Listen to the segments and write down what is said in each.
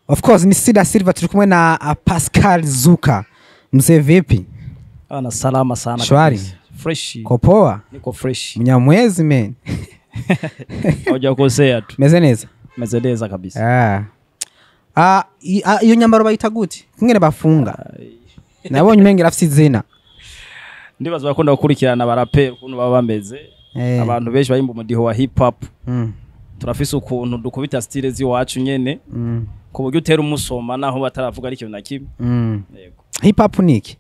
Of course ni Sida Silva, turi kumwe na Pascal Zuka. Mzee, vipi? Ana salama sana. Shwari. Kabisa. Fresh. Ko poa? Niko fresh. Mnyamwezi, man. Hujakosea tu. Meze neza? Meze neza kabisa. Ah. Ah, iyo nyambaro bayita gute? Kungene bafunga. Nabonye umenga irafise izina. Ndibaza bakunda gukurikirana abaraperi ukuntu baba bameze. Abantu benshi bayimba umudiho wa hip hop. Turafise ukuntu dukubita style z'iwacu nyene ku buryo utera umusoma naho bataravuga ari ikintu na kimwe. Yego. Hip hop niki?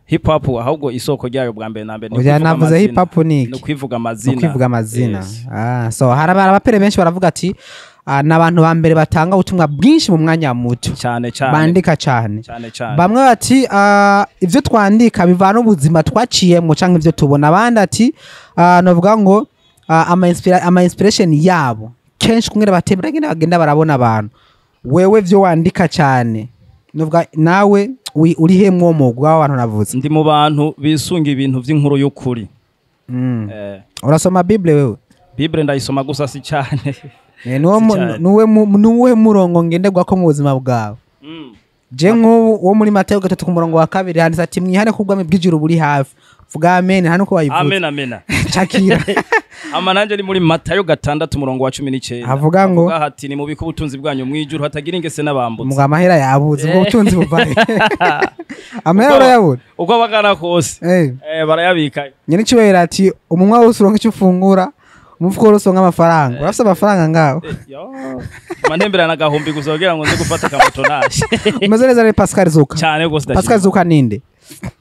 Hip hop ahubwo isoko ryayo bwa mbere na mbere ni Oya, ukwivuga navuze amazina. hip hop niki? Ni ukwivuga amazina. Ni ukwivuga amazina. Yes. Ah, so hari abaraperi benshi baravuga ati n'abantu ba mbere batanga ubutumwa bwinshi mu mwanya muto. Cyane cyane. Bandika cyane. Cyane cyane. Bamwe bati ivyo twandika bivana ubuzima twaciyemwo canke ivyo tubona. Abandi ati novuga ngo ama inspiration yabo kenshi kumwe batembera bagenda bagenda barabona abantu. Wewe vyo wandika cyane, novuga nawe uri he mwo mugwi w'abantu navuze? Ndi mu bantu bisunga ibintu vy'inkuru y'ukuri. Urasoma Bible wewe? Bible ndayisoma gusa si cyane. Nuwe Si cyane. Nuwe murongo ngenderwako mu buzima bwawe? Je nk'ubu wo muri Mateo 3 ku murongo wa 2 handitse ati: "Mwihane ko ubwami bw'ijuru buri hafi." Vuga amen hano ko wayivuze. Amen, amen. Shakira. Ama nanje ni muri Matayo 6 umurongo wa 19. Havuga ngo? Havuga hati: "Nimubike ubutunzi bwanyu mwijuru hatagira ingese n'abambutse." Muga amahera yabuze, ubwo butunzi buvahe? Amahera urayabura? Uko bagana kose. Barayabika. Nyene cyubahiro ati: "Umunwa wose uronka icyo ufungura, umufuko wose uronka amafaranga." Urafise amafaranga ngaho? Yo. Mantemberana agahumbi gusa kugira ngo nze gufata akamoto nashe. Umeze neza rero, Pascal Zuka? Cyane gose. Pascal Zuka ninde?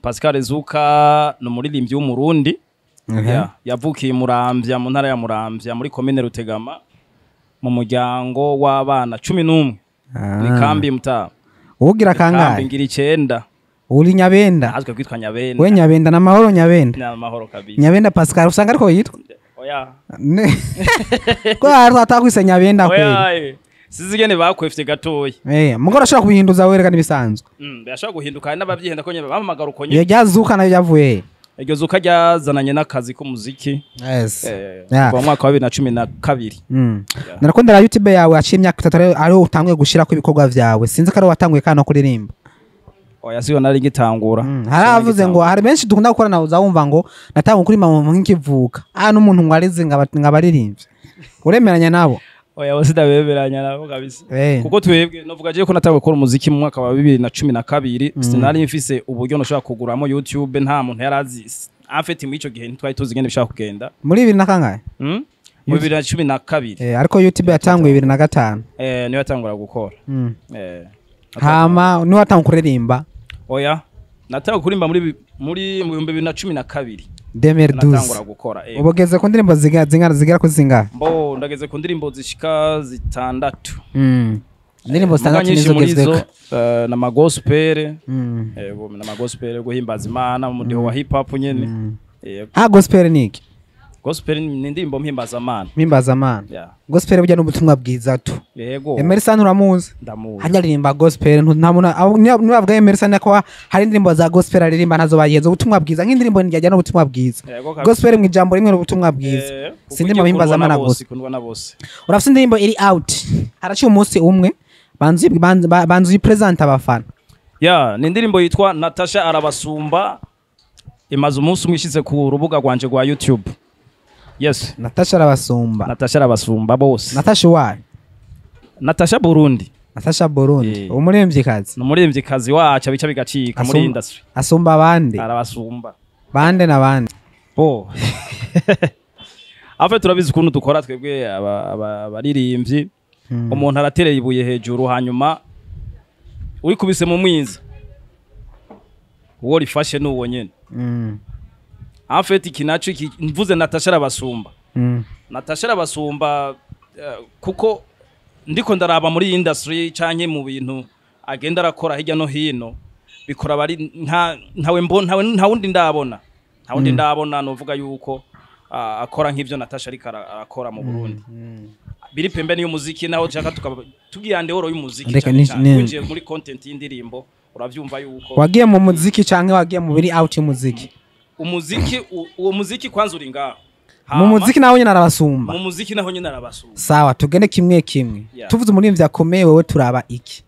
Pascal Zuka ni umuririmbyi w'Umurundi. Yeah, yavukiye i Muramvya, mu ntara ya Muramvya, muri komine Rutegama, mu muryango w'abana 11. Ni kambi mtaa. Ugira Kambi kangahe? ngira 9. Uri Nyabenda? Azwi kwitwa Nyabenda. We Nyabenda na mahoro, Nyabenda. Ni amahoro kabisa. Nyabenda Pascal usanga ariko yitwa? Oya. Ko hari atakwise Nyabenda kweli? Oya. Sizigene bakwefye gatoya. Mugoro ashobora kubihinduza werekana ibisanzwe. Birashobora guhinduka, hari n'abavyihenda ko nyene bampamagara uko Iyo nyene. rya Zuka nayo ryavuye he? Iryo zuka ryazananye n'akazi k'umuziki. Kuva mu mwaka wa 2012. Narakundira YouTube yawe aciye imyaka 3 ariho utanguye gushirako ibikorwa vyawe. Sinzi ko ari watanguye kandi no kuririmba. Oya, siyo nari ngitangura. Hari abavuze ngo hari benshi dukunda gukorana, uza wumva ngo natanga kuri mama nkikivuka. Ah, n'umuntu ngo arize ngabaririmbye. Uremeranya nabo? Oya, bose ndabemeranya nabo kabisa. Kuko twebwe novuga je ko natanguye gukora umuziki mu mwaka wa 2012, sinari mfise uburyo noshobora kuguramo YouTube, nta muntu yarazi. En fait, muri ico gihe ntitwari tuzi ingene bishobora kugenda. Muri bibiri na kangahe? Mu 2012. Ariko YouTube yatanguye 2005. Niyo yatangura gukora. Hama niwe watanguye kuririmba? Oya, natanguye kuririmba muri mu 2012. 2012. Natangura gukora. Ubugeze ku ndirimbo zingana zigera kuri zingahe? Mbo ndageze ku ndirimbo zishika zitandatu. Indirimbo Muga zitandatu nyinshi nizo muri zo ugezweko. Na magospel. Yego, na magospel yo guhimbaza Imana mu mudiho wa hip hop nyene. Yego. Ha, gospel ni iki? Gospel ni indirimbo mpimbazamana. Mpimbazamana. Yeah. Gospel burya n'ubutumwa bwiza tu. Yego. Emerson uramuzi? Ndamuzi. Hajya aririmba gospel, nta muntu niba bavuga Emerson ko hari indirimbo za gospel aririmba ntazo bayihenze, ubutumwa bwiza nk'indirimbo njyajya n'ubutumwa bwiza. Yego kabisa. Gospel mu ijambo rimwe n'ubutumwa bwiza. Kuko Si indirimbo mpimbazamana ikundwa na gusa. bose, ikundwa na bose. Urafite indirimbo iri out. Haraciye umunsi umwe, banzu uyipresent abafana. Ya, ni indirimbo yitwa Natasha Arabasumba. Imaze umunsi umwe ishize ku rubuga rwanje rwa YouTube. Yes. Natasha Arabasumba. Natasha Arabasumba bose. Natasha wayo? Natasha Burundi. Natasha Burundi. Umuririmvyikazi. Ni umuririmvyikazi wacu bica bigacika muri industry. Asumba abandi. Arabasumba. Bande na bande? Bo. Afe turabizi ukuntu dukora twebwe abaririmbyi. Umuntu aratereye ibuye hejuru, hanyuma urikubise mu mwiza. Uwo rifashe n'uwo nyene. En fait, iki naco iki mvuze Natasha Arabasumba. Natasha Arabasumba kuko ndiko ndaraba muri industry canke mu bintu agenda arakora hirya no hino, bikora bari nta ntawe mbona, ntawe, nta wundi ndabona, nta wundi ndabona novuga yuko akora nk'ivyo Natasha ariko arakora mu Burundi. Biri pembeni y'umuziki, naho tushaka tukaba tugiye dehors y'umuziki Reka cane cane. Winjiye muri content y'indirimbo, uravyumva yuko Wagiye mu muziki canke wagiye mu biri out y'umuziki? Umuziki uwo muziki kwanza uri ngaho. Mu muziki nawe nyine arabasumba. Mu muziki naho nyine arabasumba. Sawa, tugende kimwe kimwe. Yeah. Tuvuze umuririmbyi akomeye, wewe turaba iki?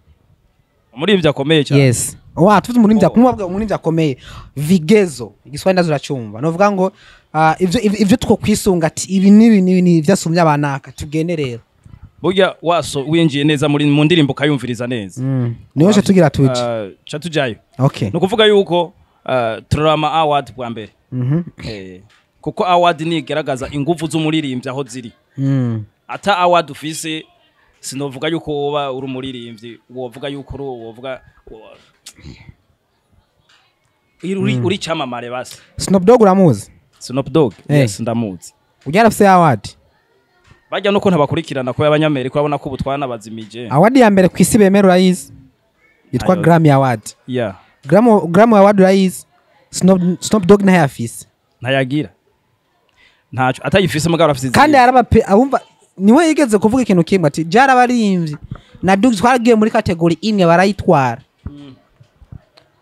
Umuririmbyi akomeye cyane? Yes, wa tuvuze umuririmbyi Oh. akomeye, umuririmbyi akomeye, vigezo igiswahili ndazo uracumva, novuga ngo ivyo twokwisunga ati ibi n'ibi n'ibi ni ivyasumbye abanaka. Tugende rero. Burya waso winjiye neza muri mu ndirimbo ukayumviriza neza. Niwe cyo tugira tuje. Ca tujayo. Okay. Ni ukuvuga yuko turarama award bwa mbere. Kuko award nigaragaza ingufu z'umuririmbyi aho ziri. Ata award ufise, sinovuga yuko woba uri umuririmbyi, wovuga yuko uri wovuga uri cyamamare basi. Snoop Dogg uramuzi? Snoop Dogg? Eh. Yes, ndamuzi. Ujya arafise award. Bajya nuko ntabakurikirana ko y'abanyamerika, urabona ko ubu twanabazimije. Award ya mbere ku isi bemera urayizi? Yitwa Ayo. Grammy Award. Yeah. Grammy Award urayizi? Snoop Dogg nayo afise. Ntayagira, ntaco atayifise, mugabo arafise Kandi izindi. arabape abumva niwe yigeze kuvuga ikintu kimwe ati byarabaririmbyi na Dogg twaragiye muri category imwe barayitwara,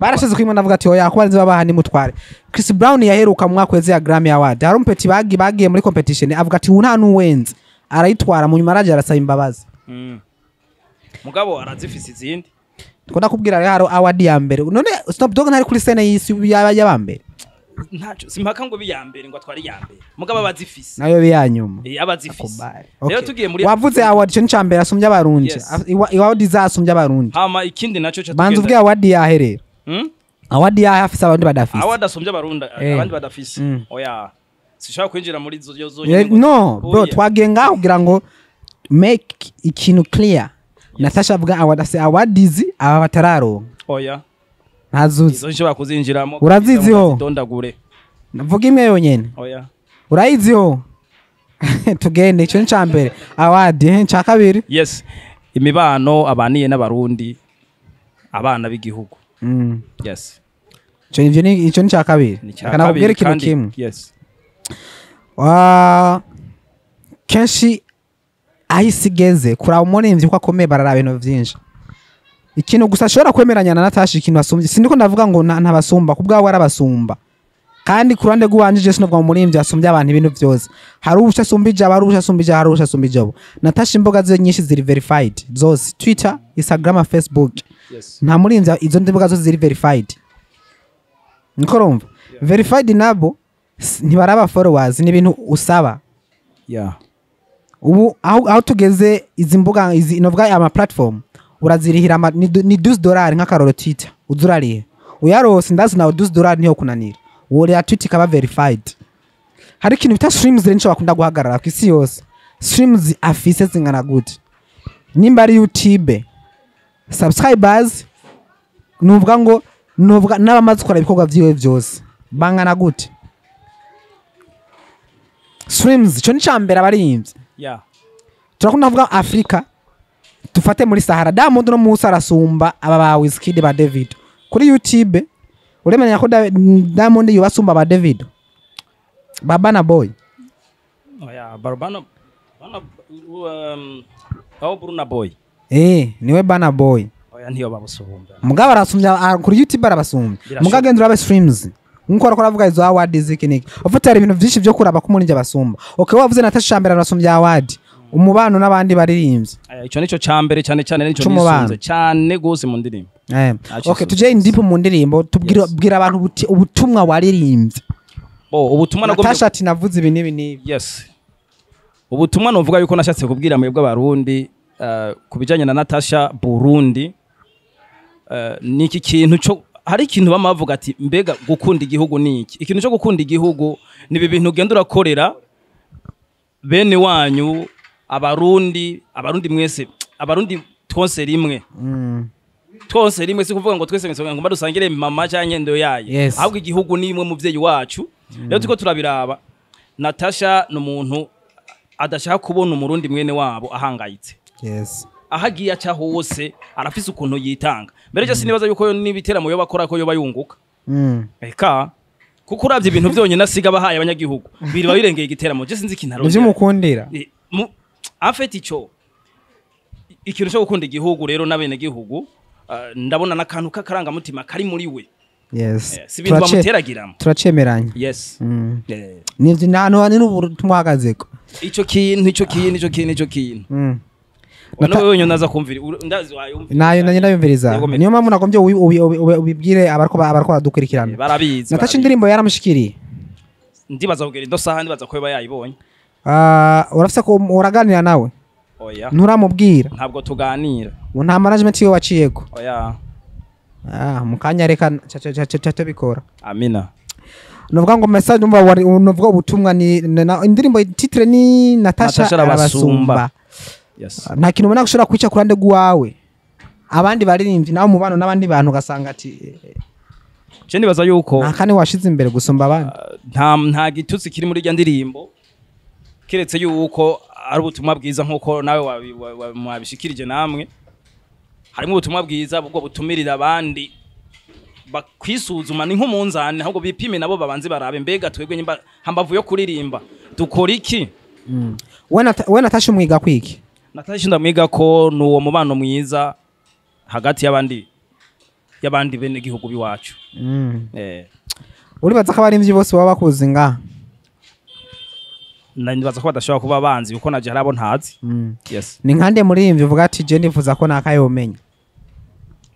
barashize kwimwe. Ndavuga ati oya, kuba babaha nimutware. Chris Brown yaheruka mu mwaka weze ya Grammy Award, hari umupeti bagiye muri competition, avuga ati ubu nta nuwenze, arayitwara. Mu nyuma araje arasaba imbabazi. Mugabo arazifise izindi. Twenda kubwira rero, hari award ya mbere. None Snoop Dogg ntari kuri scene y'isi yaba mbere? Ntaco, simpaka ngo bi ya mbere, ngo atware iya mbere, mugabo abazifise. Nayo bi ya nyuma. Eh, abazifise. Akubare. Rero Okay. tugiye muri Wavuze award, cyo ni mbere asumbye abarundi. Yes. Award zasumbye abarundi. Hama ikindi naco ca Banza uvuge award yahe rero. Award yahe afise abandi badafise? Award asumbye abarundi abandi badafise? Oya, sishaka kwinjira muri zo zo. No bro, Oya. twagiye ngaho kugira ngo make ikintu clear. Natasha avuga award afise award izi aba batararonka. Oya. Ntazuzi. Izo nshobora kuzinjiramo. Uraziziho? Dondagure. Mvuga imwe yonyene. Oya. Urayiziho? Tugende, icyo ni icya mbere, award. Icya kabiri? Yes, imibano abaniye n'abarundi, abana b'igihugu. Yes. Icyo ivyo ni icyo ni icya kabiri. Ni icya Reka nakubwire kabiri ikintu kandi kimwe. Yes. Kenshi aho isi igeze, kuraba umuririmbyi uko akomeye bararaba ibintu byinshi. Ikintu gusa ashobora kwemeranya na Natasha, ikintu asumbye, sindiko ndavuga ngo ntabasumba, ku bwawe arabasumba. Kandi ku ruhande rw'iwanje, je sinovuga ngo umuririmbyi asumbye abantu ibintu byose. Hari ubusha asumbije aba, hari ubusha asumbije, hari ubusha asumbije abo. Natasha imbuga ze nyinshi ziri verified zose: Twitter, Instagram, Facebook. Nta muririmbyi izo mbuga zose ziri verified. Niko urumva verified nabo ntibaraba followers, ni ibintu usaba. Ubu aho tugeze, izi mbuga izi, novuga ama platform urazirihira ni $12. Nk'akaroro, Twitter uza urariha, uyarose ndazi nawe $12 niyo kunanira, worera Twitter ikaba verified. Hari ikintu bita streams rero, nico bakunda guhagarara ku isi yose. Streams afise zingana gute? Nimba ari YouTube subscribers, nuvuga ngo nuvuga n'abamaze gukora ibikorwa vyiwe vyose bangana gute? Streams, ico ni cambere abaririmbyi turakunda kuvuga Afrika, dufate muri Sahara, Diamond no musi arasumba aba ba Wizkid, ba David kuri YouTube. Uremenya ko Diamond yubasumba ba David, ba Burna Boy? Oya, Barbano bana aho Burna Boy. Eh, niwe Burna Boy. Oya, ntiyo babusumba. Mugabo arasumbya kuri YouTube arabasumbya. Birashoboka. Mugabo agenda urabe streams nkuko ariko aravuga izo award ziki niki, ufite hari ibintu byinshi byo kuraba ko umurinzi abasumba. Okay, wavuze Natasha Shambere arasumbya award, umubano n'abandi baririmbyi. Aya, ico nico cambere cyane cyane, nico C'umubano. nisunze cyane gose mu ndirimbo. Acisunze. Okay, tuje in deep mu ndirimbo, tubwire Yes. bwira abantu ubutumwa waririmbye. Bo, ubutumwa nagombye Natasha ati navuze ibi n'ibi n'ibi. Yes, ubutumwa novuga yuko nashatse kubwira mwebwe abarundi ku bijanye na Natasha Burundi, ni iki kintu cyo hari ikintu bama bavuga ati mbega gukunda igihugu ni iki? Ikintu cyo gukunda igihugu ni ibi bintu ugenda urakorera bene wanyu abarundi, abarundi mwese, abarundi twose rimwe. Twose rimwe, si kuvuga ngo twese ngo mba dusangire mama cyangwa ndo yaye. Ahubwo igihugu ni imwe muvyeyi wacu. Rero turiko turabiraba, Natasha ni umuntu adashaka kubona umurundi mwene wabo ahangayitse. Aho agiye aca hose arafise ukuntu yitanga. Mbere cyo sinibaza yuko n'ibiteramo yoba akora ko yoba yunguka. Eka, kuko uravye ibintu vyonyene asiga abahaye abanyagihugu biriba birengeye igiteramo. Je sinzi ikintu Nivyo arondera. mukundira. En fait, ico ikintu cyo gukunda igihugu rero n'abene gihugu, ndabona n'akantu k'akarangamutima kari muri we. Yes. Si ibintu bamuteragiramo. Turacemeranya. Yes. Nivyo nta ni n'ubutumwa uhagazeko. Ico kintu, ico kintu, ico kintu, ico kintu. None wewe naza kumvira, ndazi wayumvira. Nayo nanjye ndayumviriza. Niyo mpamvu nagombye ubibwire abariko baradukurikirana. Barabizi. Natasha indirimbo yaramushikiriye. Ndibaza kugera ido saha, ndibaza ko yayibonye. Urafise ko uraganira nawe? Oya. Nturamubwira? Ntabwo tuganira. Nta management yiwe waciyeko? Oya. Mukanya reka cha bikora. Amina. Novuga ngo message umva novuga ubutumwa ni indirimbo titre ni Natasha Arabasumba. Yes. Nta kintu ubona gushobora kwica kurande gwawe. Abandi baririmbyi nawe mubano n'abandi bantu ugasanga ati je nibaza yuko nta kane washize imbere gusumba abandi. Nta gitutsi kiri muri rya ndirimbo kiretse yuko ari ubutumwa bwiza nkuko nawe mwabishikirije namwe. Harimo ubutumwa bwiza bwo butumirira abandi bakwisuzuma ni nk'umunzane, ahubwo bipime nabo babanze barabe mbega twebwe nyimba hambavu yo kuririmba dukora iki. We Natasha umwiga kwiki? Natasha ndamwiga ko nuwo mubano mwiza hagati y'abandi bene gihugu biwacu. Uribaza ko abarimvyi bose baba bakuzi nga? Nibaza ko badashobora kuba banzi kuko naje harabo ntazi. Yes. Ni nkande murimvyi uvuga ati je ndifuza ko nakayomenya?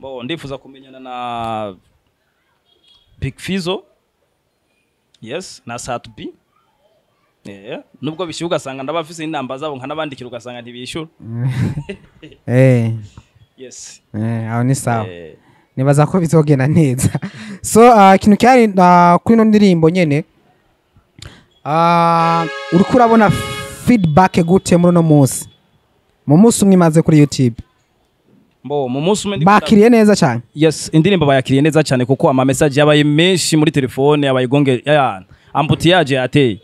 Bo ndifuza kumenyana na Big Fizzo. Yes, na Sat-B. Nubwo bishyuka ugasanga ndabafise inamba zabo nkanabandikira ugasanga ntibishyura. Yes. Aho ni sawa. Nibaza ko bizogenda neza. So ikintu cyari kuri no ndirimbo nyene, uriko urabona feedback gute muri no munsi? Mu munsi umwe imaze kuri YouTube. Bo mu munsi umwe bakiriye neza cyane. Yes, indirimbo bayakiriye neza cyane kuko ama message yabaye menshi muri telefone abayigonge ya ambutiyaje yateye.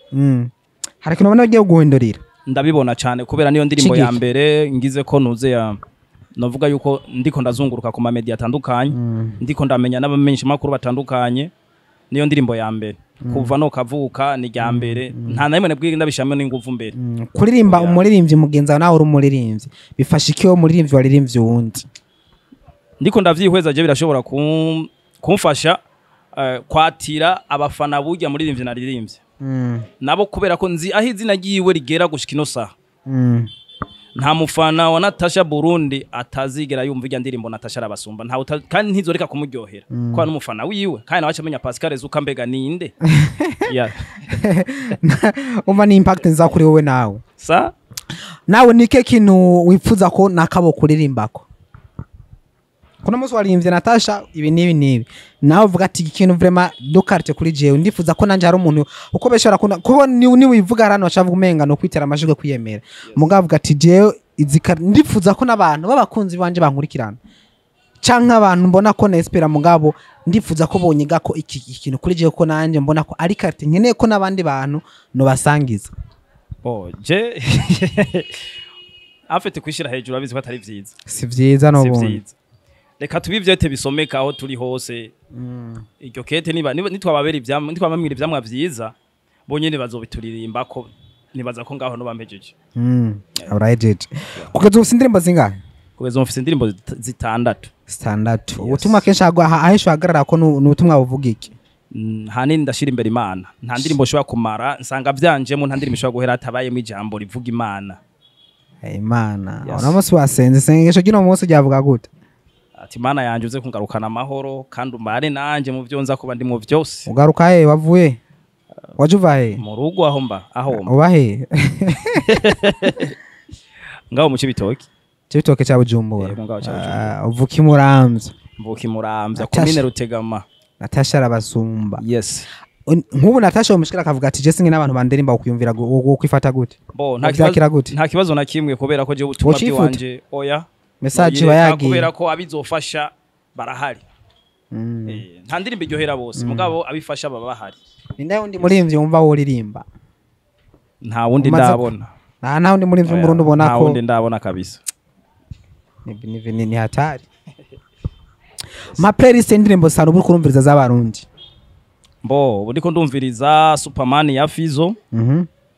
Hari kintu ubona ugiye guhindurira? Ndabibona cyane kubera niyo ndirimbo ya mbere ngize ko ntuze ya novuga yuko ndiko ndazunguruka ku ma media atandukanye, ndiko ndamenya n'abamenyesha makuru batandukanye. Niyo ndirimbo ya mbere kuva no kavuka ni rya mbere, nta na rimwe nabwiye ndabishamo n'inguvu mbere. Kuririmba umuririmbyi mugenzi wawe nawe uri umuririmbyi bifasha iki wo muririmbyi waririmbye uwundi? Ndiko ndavyihweza je birashobora kumfasha kwatira abafana burya muririmbyi naririmbye. Nabo kubera ko nzi aho izina ryiwe rigera gushika ino saha. Nta mufana wa Natasha Burundi atazigera yumva irya ndirimbo Natasha Arabasumba, nta kandi ntizoreka kumuryohera kwa n'umufana wiwe, kandi nawe acamenya Pascal Zuka mbega ninde. Yeah. Umva ni impact nza kuri wowe nawe. Sa nawe nike kintu wipfuza ko nakabo kuririmbako? Kuno munsi waririmbye Natasha ibi nibi nibi, nawe uvuga ati ikintu vraiment do carte kuri jewe ndifuza ko nanje hari umuntu uko beshora kuko ni wivuga hano acavuga umenga no kwitera amashurwe kwiyemera. Mugabo avuga ati jewe ndifuza ko n'abantu babakunzi banje bankurikirana canke abantu mbona ko nespera mugabo ndifuza ko bonyiga ko iki kintu kuri jewe ko nanje mbona ko ari carte nkeneye ko nabandi bantu no basangiza. Bo je afite kwishira hejuru abizi ko atari vyiza. Si vyiza no bundi. Reka tubivyete bisomeka aho turi hose. Iryo kete niba nitwababera ivyamwa nitwabamwira ivyamwa vyiza bonyene bazobituririmba ko nibaza ko ngaho no bampejeje. Urahejeje. Kugeza ubu indirimbo zingahe? Kugeza ubu mfise indirimbo zitandatu. Zitandatu. Ubutumwa kenshi ahesho hagarara ko n'ubutumwa buvuga iki? Hanini ndashira imbere Imana. Nta ndirimbo ushobora kumara nsanga vyanjemo, nta ndirimbo ushobora guhera hatabayemo ijambo rivuga Imana. Imana. Uno munsi wasenze isengesho ry'uno munsi ryavuga gute? Ati Mana yanje uze kungarukana amahoro kandi umbare nanje mu byo nza kuba ndi mu byose. Ugaruka he wavuye? Waje uva he? Mu rugo aho mba, aho mba. Uba he? Ngaho mu Cibitoke. Cibitoke ca Bujumbura. Yego ngaho ca Bujumbura. Uvuka Imuramvya. Mvuka Imuramvya komine Rutegama. Natasha Arabasumba. Yes. Nkubu Natasha umushikira akavuga ati je singe n'abantu bandirimba ukuyumvira kwifata gute? Bo nta kibazo na kimwe kubera ko je ubutumwa bwanje oya. Message bayagiye kubera ko abizofasha barahari. Nta ndirimbo iryohera bose mugabo abifasha baba bahari. Ninde wundi murimvyi wumva woririmba? Nta wundi ndabona. Nta wundi murimvyi mu Burundi ubona ko. Nta wundi ndabona kabisa. Ni hatari. Ma playlist indirimbo sano uri kurumviriza z'abarundi. Mbo ubu ndiko ndumviriza Superman ya Fizzo.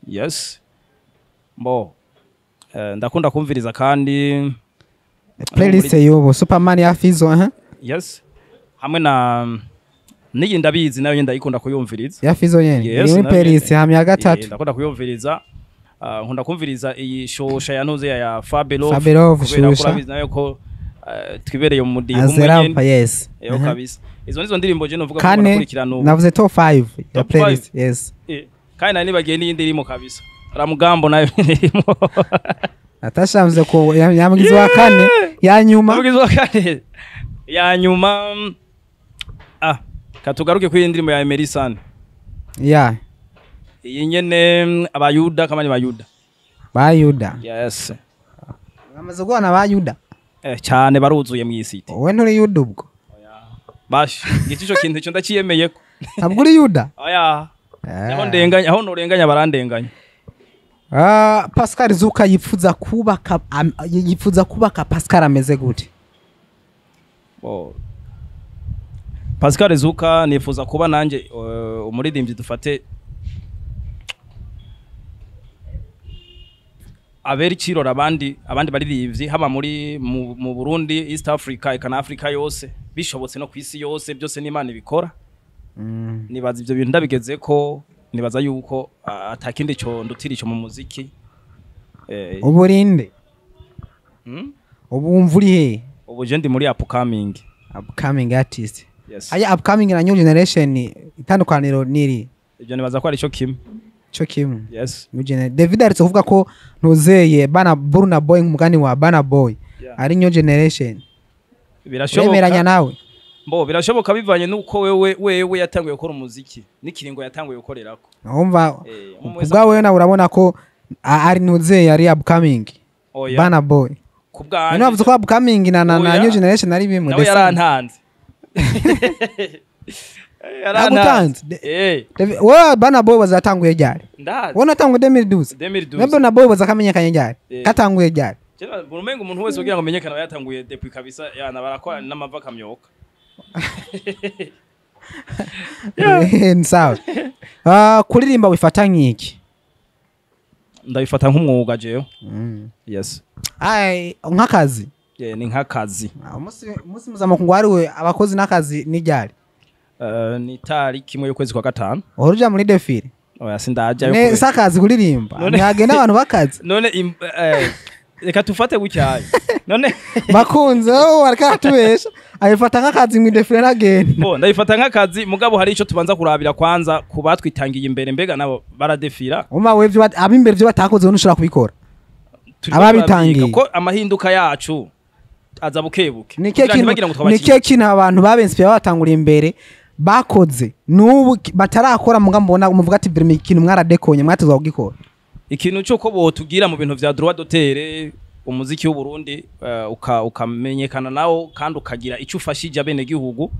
Yes. Mbo ndakunda kumviriza kandi playlist yobo Superman ya Fizzo. Yes. Hamwe na Niyi ndabizi nayo nyene ndayikunda kuyumviriza. Ya Fizo nyene? Yes, Iri muri nayo playlist nyene. hamwe ya gatatu. Ndakunda kuyumviriza. Nkunda kumviriza iyi shosha ya ntuze ya Fabelove. Fabelove, kubera ko Shusha. urabizi nayo ko twibereye mu mudiho umwe Azerapa, nyene. yes. Eyo kabisa, izo nizo ndirimbo je novuga ko Kane. ndakurikirana ubu. Navuze top 5 ya Top playlist, yes. Kandi nari nibagiye n'iyindi irimo kabisa, Ramugambo nayo irimo. Natasha yavuze ko yamugize wa kane ya nyuma. Namugize wa kane ya nyuma. Katugaruke kuri iyi ndirimbo ya Emery San. Ya? Iyi nyene, abayuda kama ni bayuda. Bayuda. Yes. Bamaze guhana bayuda. Cyane, baruzuye mu isi. Wowe nturi yuda ubwo? Bash, igico kintu cyo ndakiyemeye ko. Ntabwo uri yuda? Oya. Aho ndenganya, aho norenganya barandenganya. Pascal Zuka yifuza kubaka Pascal ameze gute? Bo. Pascal Zuka nifuza kuba nanje umuririmbyi dufate abera ikirora abandi baririmbyi, haba muri mu Burundi, East Africa, eka na Africa yose, bishobotse no kwisi yose. Byose n'Imana ibikora. Nibaza ivyo bintu ndabigeze ko nibaza yuko atakindi cyo ndutira ico mu muziki. Uburinde. Ubu wumva uri he? Ubu je ndi muri upcoming. Upcoming artist? Yes. Aya, upcoming na new generation itandukaniro niri? Ivyo nibaza ko ari cyo kimwe. Cyo kimwe? Yes. New generation. David aritse kuvuga ko ntuzeye bana Burna Boy, nk'umugani wa Burna Boy, ari new generation. Birashoboka. Uremeranya nawe? Mbo birashoboka bivanye nuko wewe yatanguye gukora umuziki n'ikiringo yatanguye gukorerako. Wumva Umwe wese. Ubwawe nawe urabona ko ari ntuzeye, ari upcoming? Oya. Burna Boy. Ku bwanjye. None bavuze ko upcoming na Oya. new generation ari bimwe. Nawe The same. yarantanze. Yagutanze? Wowe Burna Boy bazatanguye ryari? Ndazi. Wowe natanguye 2012. 2012. Mbe Burna Boy bazakamenyekanye ryari? Katanguye ryari? Jena umenga umuntu wese kugira ngo menyekane aba yatanguye depuis kabisa, yana barakora n'amava akamyoka. Ni sawa. Kuririmba wifata nk'iki? Ndabifata nk'umwuga jewe. Yes. Ai, nk'akazi? Yeah, ni nk'akazi. Umunsi mpuzamakungu wahariwe abakozi n'akazi ni ryari? Ni tariki 1 y'ukwezi kwa 5. Uhora uja muri défilé? Oya, sindajayo. Ne Kubera si akazi kuririmba? Ntihagenda abantu bakazi? None reka tufate gutyaye none. Bakunze, oh, ariko aratubesha, abifata nk'akazi mu défilé ntagenda. Bo ndabifata nk'akazi, mugabo hari ico tubanza kurabira kwanza ku batwitangiye imbere, mbega nabo baradefira? Umva wewe, ivyo ab'imbere ivyo batakoze wowe ntushobora kubikora. Turiko Ababitangiye. turabyiga ko amahinduka yacu aza bukebuke Ni ikihe kugira kintu ntibagira ngo ni twabaciye. ikihe kintu abantu babensipiye batanguriye imbere bakoze n'ubu batarakora, muga mubona muvuga ati vraiment ikintu mwaradekonye, mwatezwa kugikora? Ikintu cy'uko botugira mu bintu vya droit d'auteur, umuziki w'u Burundi ukamenyekana nawo kandi ukagira icyo ufashije abenegihugu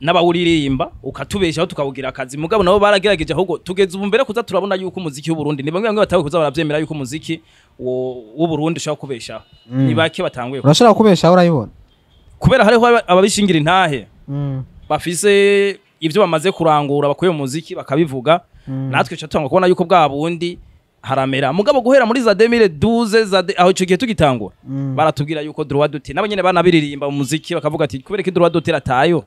n'abawuririmba, ukatubeshaho tukawugira akazi. Mugabo nabo baragerageje, ahubwo tugeze ubu mbere kuza turabona yuko umuziki w'u Burundi ni bamwe bamwe batawe kuza baravyemera yuko umuziki w'u Burundi ushobora kubeshaho. Ni bake batanguye. Urashobora kubeshaho, urayibona? Kubera hariho ababishingira intahe bafise ibyo bamaze kurangura bakuye mu muziki bakabivuga, natwe ca tubanga kubona yuko bwa bundi haramera. Mugabo guhera muri za 2012 aho ico gihe tugitangura, baratubwira yuko droit d'auteur, nabo nyene banabiririmba mu muziki bakavuga ati kubera ko droit d'auteur atayo.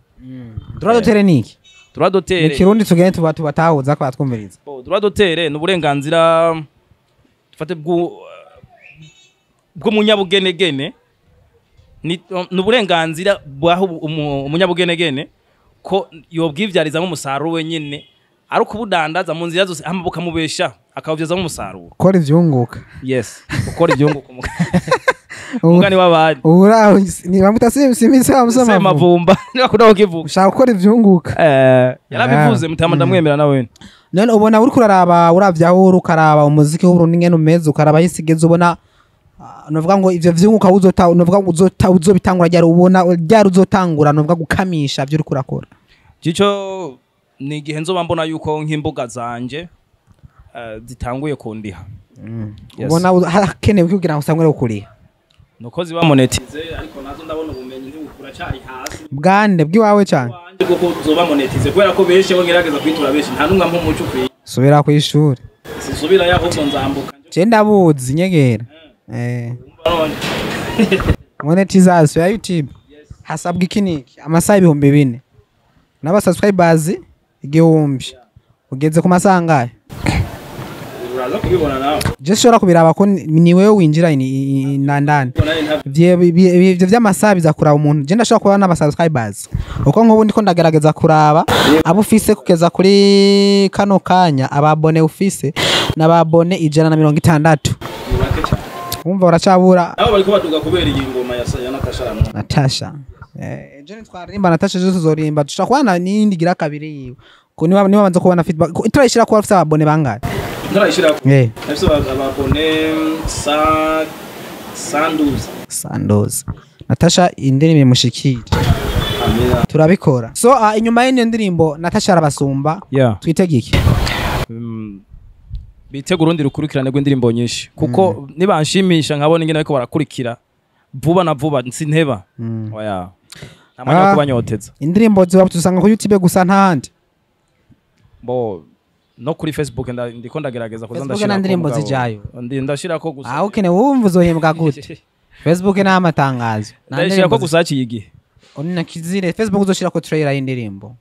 Droit d'auteur ni iki? Droit Ni d'auteur Kirundi, tugende tuba tubatahuza ko batwumviriza. Bo, droit d'auteur ni uburenganzira dufate bw'umunyabugenegene, ni uburenganzira bwaho umunyabugenegene ko yobwivyarizamo umusaruro wenyene, ari ukubudandaza mu nzira zose hama bukamubesha, akawuvyazamo umusaruro. Kora ivyunguka. Yes, gukora ivyunguka, umugani w'abandi. Uraho ni bamuta simisi wa musoma. Semavumba niba kukivuga. Ushaka gukora ivyunguka. Yarabivuze mutama, ndamwemera nawe. None ubona uriko uraraba, uravye aho uri, ukaraba umuziki w'Uburundi ingene umeze, ukaraba aho isi igeze, ubona novuga ngo ivyo vyunguka uzota, novuga ngo uzota uzobitangura ryari? Ubona ryari uzotangura, novuga gukamisha ivyo uriko urakora? Jico ni igihe nzoba mbona yuko nk'imbuga zanje zitanguye kundiha. Yes. Ubona hakenewe kugira ngo usangure ukuriha? Nuko ziba monétisé, ariko nazo ndabona ubumenyi ntibukura hasi. Bwande bw'iwawe cyane? Wanje kuko zoba monétisé, kubera ko benshi bo ngerageza kwitura benshi, nta numwe ampa umuco ukwiye. Subira kw'ishuri. Sisubira ahubwo nzambuka. Je ndabuzi nyegera. Umva none. Monetization ya YouTube hasabwa iki niki? Amasaha 4000. N'aba subscribers 1000, ugeze ku masangahe? Uraza kubibona nawe. Je shobora kubiraba ko ni wewe winjira ndani. Ivyo vy'amasaha biza kuraba umuntu. Je ndashobora kubona n'aba subscribers, uko nk'ubu ndiko ndagerageza kuraba abo ufise kugeza kuri kano kanya. Aba abonnés ufise n'aba abonnés 160. Wumva uracabura. Nabo bariko baduga kubera iyi ngoma ya Natasha Rano. Natasha, ejo nitwaririmba Natasha, ejo tuzorimba, dushobora kubona n'iyindi igira kabiri yiwe. Ko niba banza kubona feedback, turayishira kuba ufise aba abonnés bangahe? Ntarayishirako. Nafise aba abonnés 112. Sandoz. Natasha, indirimbo imushikire. Amina. Turabikora. So inyuma y'ino ndirimbo Natasha arabasumba, twitege iki? Bitega urundi rukurikirane rw'indirimbo nyinshi, kuko nibanshimisha nkabona ingene bariko barakurikira vuba na vuba, sinteba. Oya, nta mwanya wo kubanyoteza. Indirimbo ziba tuzisanga ku YouTube gusa, ntahandi? Bo no kuri Facebook ndiko ndagerageza kuza Facebook ndashirako. nta ndirimbo Mugabo. zijayo. Ndashirako gusa. Ah, ukene wumva uzohembwa gute? Facebook ni amatangazo. Nta Ndashirako ndirimbo gusa haciye igihe. Onina kizire Facebook uzoshirako trailer y'indirimbo.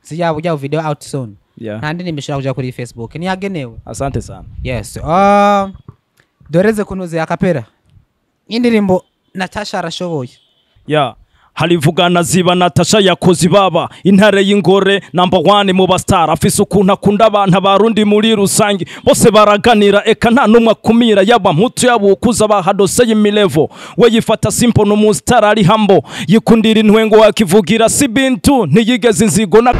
Zijya ujya video out soon. Nta ndirimbo ishobora kuja kuri Facebook, niyagenewe. Asante sana. Yes, doreze kunuze akapera indirimbo Natasha arashoboye. Ya harivugana ziba Natasha yakoze ibaba, intare y'ingore, number one mu ba star. Afise ukuntu akunda abantu, abarundi muri rusange bose baraganira, eka nta numwe akumira, yaba mputu yaba ukuza bahadose y'imilevo. We yifata simple, no star ari humble, yikundira intwengo, akivugira si bintu, ntiyigeze inzigo na